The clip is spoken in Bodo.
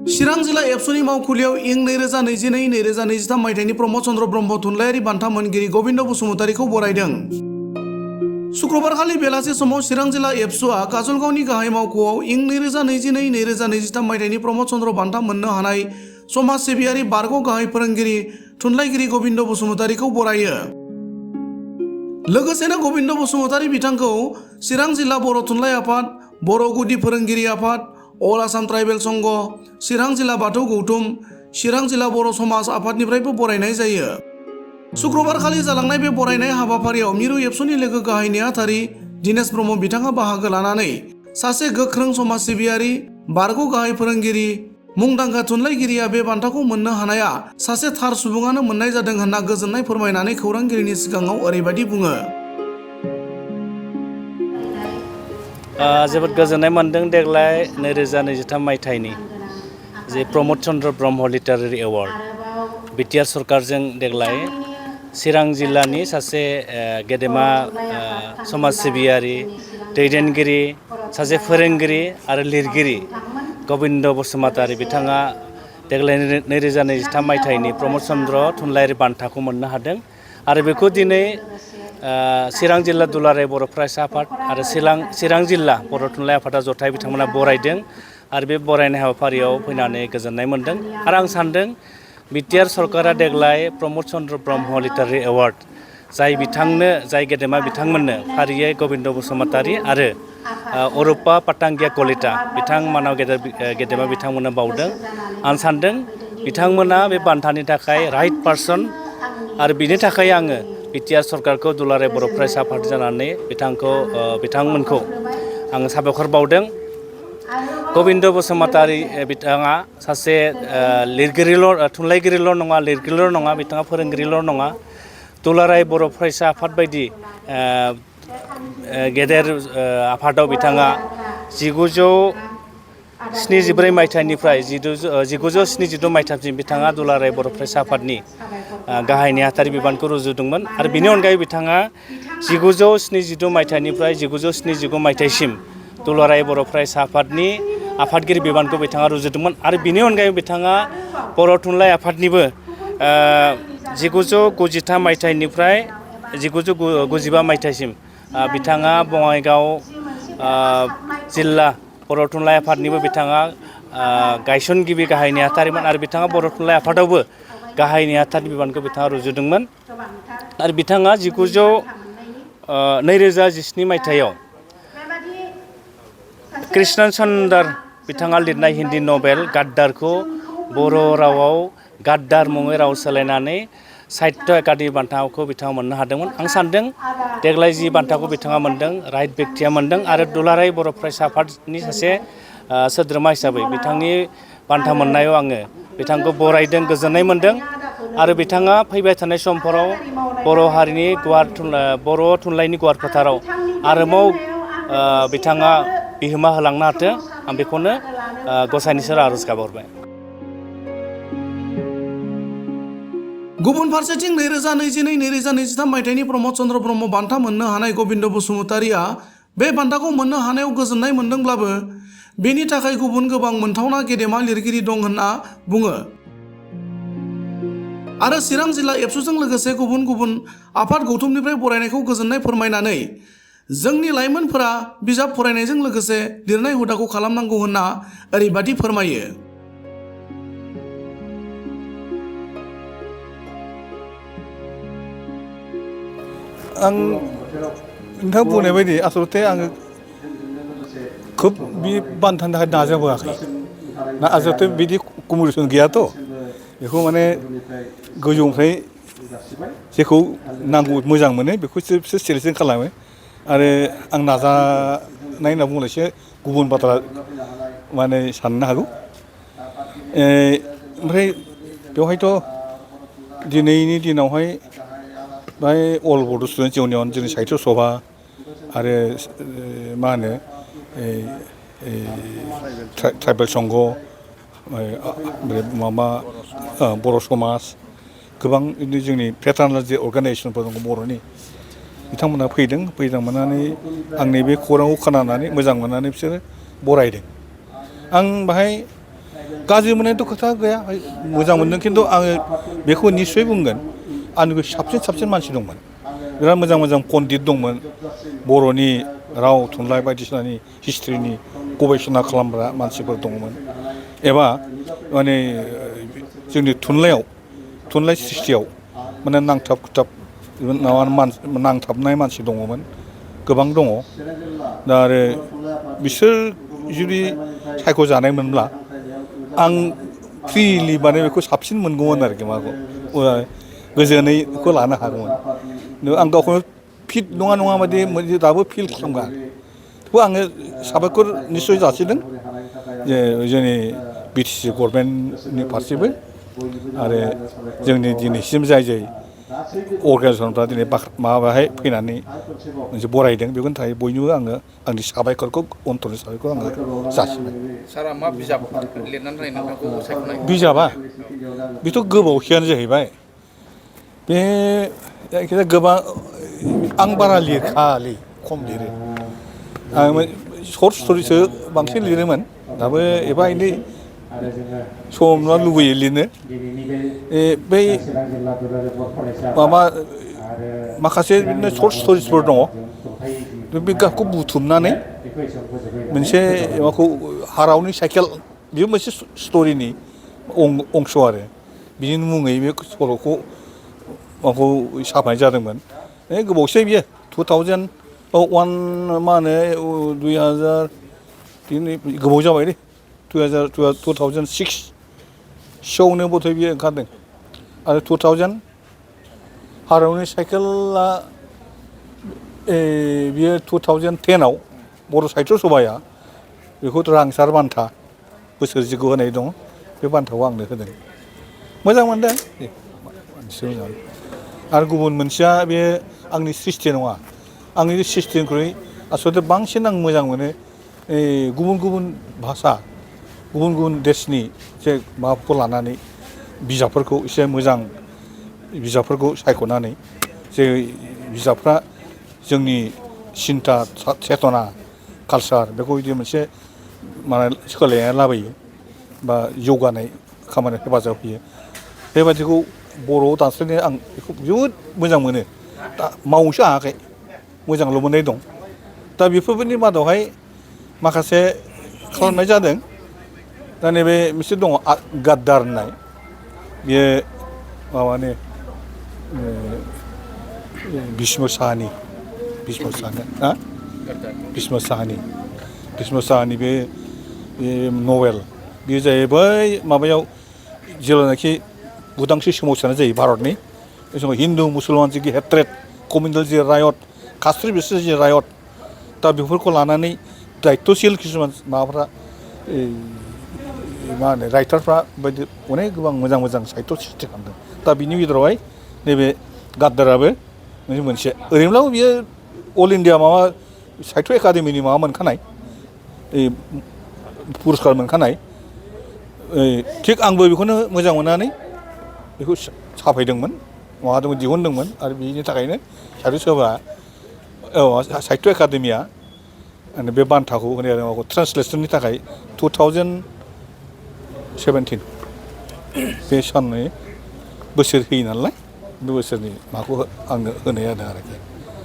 चिरां जिल्ला एबसुनि मावखुलियाव इं 2022-2023 मायथाइनि प्रमद चन्द्र ब्रह्म थुनलाइयारि बान्था मोनगिरि गबिन्द बसुमतारीखौ बरायदों। शुक्रबारखालि बेलासे समाव चिरां जिल्ला एबसुआ काजलगावनि गाहाय मावख'आव इं 2022-2023 मायथाइनि प्रमद चन्द्र बान्था मोननो हानाय समाज सिबियारि बारग' गाहाय फोरोंगिरि थुनलाइगिरि गबिन्द बसुमतारीखौ बरायो। लोगोसेनो गबिन्द बसुमतारी बिथांखौ चिरां जिल्ला बर' थुनलाइ आफाद, बर' गुदि फोरोंगिरि आफाद, अल आसाम ट्राइबेल संघ, चिरां जिल्ला बाथौ गौथुम, चिरां जिल्ला बर' समाज आफादनिफ्रायबो बरायनाय जायो। शुक्रबारखालि जालांनाय बे बरायनाय हाबाफारियाव मिरु एबसुनि लोगो गाहाय नेहाथारि दिनेश ब्रह्म बिथाङा बाहागो लानानै सासे गोख्रों समाज सिबियारि बारग' गाहाय फोरोंगिरि मुंदांखा थुनलाइगिरिया बे बान्थाखौ मोननो हानाया सासे थार सुबुङानो मोननाय जादों होनना गोजोननाय फोरमायनानै खौरांगिरिनि सिगाङाव ओरैबायदि बुङो। जोबोद गोजोननाय मोनदों देग्लाय 2023 मायथाइनि जे Pramod Chandra Brahma literary award BTR सरकारजों देग्लाय चिरां जिल्लानि सासे गेदेमा समाज सिबियारि दैदेनगिरि सासे फोरोंगिरि आरो लिरगिरि गबिन्द बसुमतारी बिथाङा देग्लाय 2023 मायथाइनि प्रमद चन्द्र थुनलाइयारि बान्थाखौ मोननो हादों आरो बेखौ दिनै चिरां जिल्ला दुलाराय बर' फरायसा आफाद आरो चिरां जिल्ला बर' थुनलाइ आफादा जथाय बिथांमोना बरायदों आरो बे बरायनाय हाबाफारियाव फैनानै गोजोननाय मोनदों आरो आं सानदों बिटिआर सरकारा देग्लाय प्रमद चन्द्र ब्रह्म लिटारेरि एवार्ड जाय गेदेमा बिथांमोननो फारियै गबिन्द बसुमतारी आरो अरुपा पाटांगिया कलिता बिथांमोनाव गेदेमा बिथांमोननो बावदों। आं सानदों बिथांमोना बे बान्थानि थाखाय राइट पार्सन आरो बिनि थाखाय आङो बिटिआर सरकारखौ दुलाराय बर' फरायसा आफाद जानानै बिथांमोनखौ आङो साबायखर बावदों। गबिन्द बसुमतारी बिथाङा सासे थुनलाइगिरिल' नङा, लिरगिरिल' नङा, बिथाङा फोरोंगिरिल' नङा, दुलाराय बर' फरायसा आफाद बायदि गेदेर आफादाव बिथाङा 1974 मायथाइनिफ्राय 1972 मायथाइसिम बिथाङा दुलाराय बर' फरायसा आफादनि गाहाय नेहाथारि बिबानखौ रुजुदोंमोन आरो बिनि अनगायै बिथाङा 1972 मायथाइनिफ्राय 1979 मायथाइसिम दुलाराय बर' फरायसा आफादनि आफादगिरि बिबानखौ बिथाङा रुजुदोंमोन आरो बिनि अनगायै बिथाङा बर' थुनलाइ आफादनिबो 1993 मायथाइनिफ्राय 1995 मायथाइसिम बिथाङा बङाइगाव जिल्ला बर' थुनलाइ आफादनिबो बिथाङा गायसनगिरि गाहाय नेहाथारिमोन आरो बिथाङा बर' थुनलाइ आफादावबो गाहाय नेहाथारि बिबानखौ बिथाङा रुजुदोंमोन आरो बिथाङा 2017 मायथाइयाव कृष्ण चन्द्र बिथाङा लिरनाय हिन्दी नभेल गाद्दारखौ बर' रावाव गाद्दार मुङै राव सोलायनानै साहित्य एकाडेमि बान्थाखौ बिथाङा मोननो हादोंमोन। आं सानदों देग्लाय जि बान्थाखौ बिथाङा मोनदों राइट बेक्तिया मोनदों आरो दुलाराय बर' फरायसा आफादनि सासे सोद्रोमा हिसाबै बिथांनि बान्था मोननायाव आङो बिथांखौ बरायदों, गोजोननाय मोनदों आरो बिथाङा फैबाय थानाय समफोराव बर' हारिनि बर' थुनलाइनि गुवार फोथाराव आरोबाव बिथाङा बिहोमा होलांनो हाथों आं बेखौनो गसाइनि सेराव आर'ज गाबहरबाय। गुबुन फारसेथिं 2022-2023 मायथाइनि प्रमद चन्द्र ब्रह्म बान्था मोननो हानाय गबिन्द बसुमतारीया बे बान्थाखौ मोननो हानायाव गोजोननाय मोनदोंब्लाबो बेनि थाखाय गुबुन गोबां मोनथावना गेदेमा लिरगिरि दं होनना बुङो आरो चिरां जिल्ला एबसुजों लोगोसे गुबुन गुबुन आफाद गौथुमनिफ्राय बरायनायखौ गोजोननाय फोरमायनानै जोंनि लाइमोनफोरा बिजाब फरायनायजों लोगोसे लिरनाय हुदाखौ खालामनांगौ होनना ओरैबादि फोरमायो। आं नोंथां बुंनाय बायदि आसलथे आङो खोब बे बान्थानि थाखाय नाजाबोआखै आसलथे बिदि कम्पिटिसन गैयाथ' बेखौ माने गोजौनिफ्राय जेखौ नांगौ मोजां मोनो बेखौसो बिसोर सेलेकसन खालामो आरो आं नाजानाय होनना बुङोब्ला एसे गुबुन बाथ्रा माने साननो हागौ। ओमफ्राय बेवहायथ' दिनैनि दिनावहाय बाय अल बड' स्टुडेन्टस इउनियन जोंनि साहित्य सभा आरो मा होनो ट्राइबेल संघ माबा बर' समाज गोबां जोंनि पेटार्नाल जे अर्गानाइजेसनफोर दङ बर'नि बिथांमोना फैदों मोननानै आंनि बे खौरांखौ खोनानानै मोजां मोननानै बिसोरो बरायदों। आं बाहाय गाज्रि मोननायथ' खोथा गैया मोजां मोनदों खिन्थु आङो बेखौ निस्सय बुंगोन आंनिख्रुइ साबसिन मानसि दंमोन बिराद मोजां पन्डित दंमोन बर'नि राव थुनलाइ बायदिसिनानि हिस्ट्रिनि गबेषणा खालामग्रा मानसिफोर दंमोन एबा माने जोंनि थुनलाइ सृष्टियाव माने नांथाब खुथाब नांथाबनाय मानसि दङमोन गोबां दङ दा आरो बिसोर जुदि सायख'जानायमोनब्ला आं फ्रिलि माने बेखौ साबसिन मोनगौमोन आरोखि माखौ गोजोनैखौ लानो हागौमोन आं गावखौनो फिट नङा बायदि दाबो फिल खालामगा थेवबो आङो साबायखर निस्सय जासिदों जे जोंनि बिटिसि गभर्नमेन्टनि फारसेबो आरो जोंनि दिनैसिम जाय अर्गानाइजेसनफ्रा दिनै माबाहाय फैनानै मोनसे बरायदों बेखौनि थाखाय बयनोबो आङो आंनि साबायखरखौ अन्तरनि साबायखर आङो जासिबाय सारा मा बिजाब लिरनानै नोंथांखौ सायख'नाय बिजाबा बेथ' गोबावखियानो जाहैबाय बे जायखिजाया गोबां आं बारा लिरखालै खम लिरो आं सर्ट स्ट'रिसो बांसिन लिरोमोन दाबो एफा एनै सम लुबैयो लिरनो बै माबा माखासे बिदिनो सर्ट स्ट'रिसफोर दङ बे गावखौ बुथुमनानै मोनसे माबाखौ हारावनि साइकेल बेयो मोनसे स्ट'रिनि अंश आरो बिनि मुङै बे सल'खौ माबाखौ साफायनाय जादोंमोन गोबावसै बियो 2001 मा होनो 2000 गोबाव जाबाय दे 2006 सोआवनो बथाय बियो ओंखारदों आरो 2000 हारावनि साइकेला बियो 2010आव बर' साहित्य सभाया बेखौ रांसार बान्था बोसोरसेखौ होनाय दङ बे बान्थाखौ आंनो होदों मोजां मोनदों आरो गुबुन मोनसेया बे आंनि सृष्टि नङा आंनि सृष्टिनिख्रुइ आसलथे बांसिन आं मोजां मोनो गुबुन भाषा गुबुन देशनि जे माबाखौ लानानै बिजाबफोरखौ एसे मोजां बिजाबफोरखौ सायख'नानै जे बिजाबफ्रा जोंनि सिन्ता चेतना कालचार बेखौ बिदि मोनसे माने सोलायनाय लाबोयो बा जौगानाय खामानियाव हेफाजाब होयो बेबायदिखौ बर'आव दानस्लायनो आं बेखौ जोबोद मोजां मोनो दा मावनोसो हायाखै मोजांल' मोननाय दं दा बेफोरनि मादावहाय माखासे खालामनाय जादों दा नैबे मोनसे दङ गाद्दार होननाय बेयो माबानि भीष्म साहानि बे नभेल बेयो जाहैबाय माबायाव जेब्लानाखि उदांस्रि सोमावसारनाय जायो भारतनि बे समाव हिन्दु मुसलमान जि हेट्रेड कमिउनेल जि रायट कास्ट्रि बेसिस जि रायट दा बेफोरखौ लानानै दायित्वशील किसुमान माबाफ्रा मा होनो राइटारफ्रा बायदि अनेक गोबां मोजां साहित्य सृष्टि खालामदों दा बिनि गेजेरावहाय नैबे गाद्दाराबो मोनसे ओरैनोब्लाबो बियो अल इन्डिया माबा साहित्य एकाडेमिनि माबा मोनखानाय पुरस्कार मोनखानाय थिग आंबो बेखौनो मोजां मोननानै बेखौ साफायदोंमोन माबादोंमोन दिहुनदोंमोन आरो बिनि थाखायनो साहित्य सभा साहित्य एकाडेमिया बे बान्थाखौ होनाय जादों ट्रान्सलेसननि थाखाय 2017 बे साननै बोसोर होयो नालाय बे बोसोरनि माबाखौ आंनो होनाय जादों आरोखि